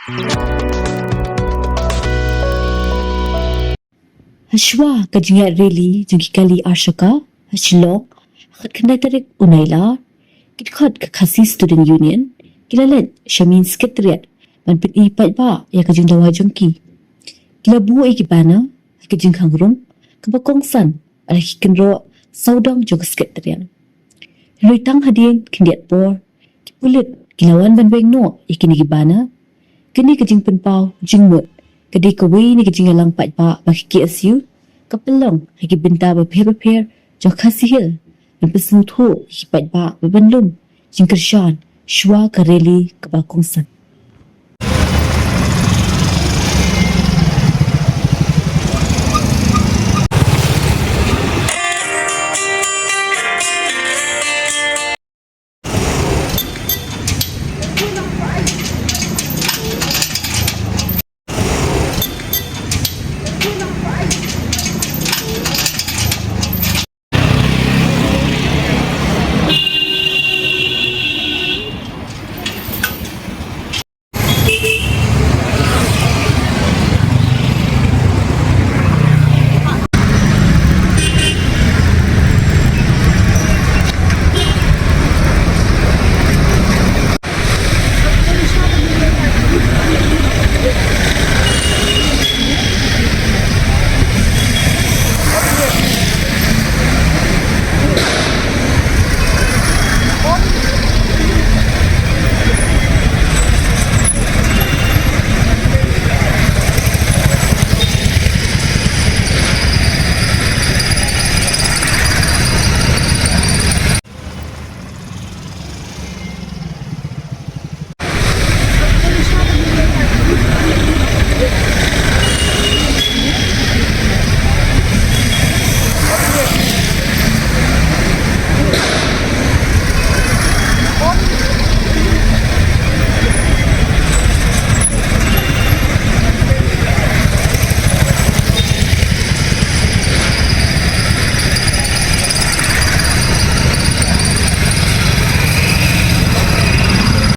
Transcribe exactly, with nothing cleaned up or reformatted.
Hashwa ka jingïaid rally jong ki kali arshaka ha Shillong ha ka khatkhyndai tarik u Nailar, ki dkhot ka Khasi Student Union ki la leit sha main Secretariat ban pyni paidbah ïa ka jingdawa jong ki. Ki la buh ïa ki banner ha ka jingkhang rung kaba kongsan bad ha ki kynroh sawdong jong ka Secretariat. Hynrei tang hadien khyndiat por, ki pulit ki la wan ban weng noh ïa kine ki banner. Kane ka jingpynpaw jingmut ka dei kawei na ka jingïalang paidbah ba ka K S U ka pynlong ha ki bynta bapher bapher jong Khasi Hills ban pynsngewthuh ïa ki paidbah ba ban lum jingkyrshan shwa ka rally kaba kongsan.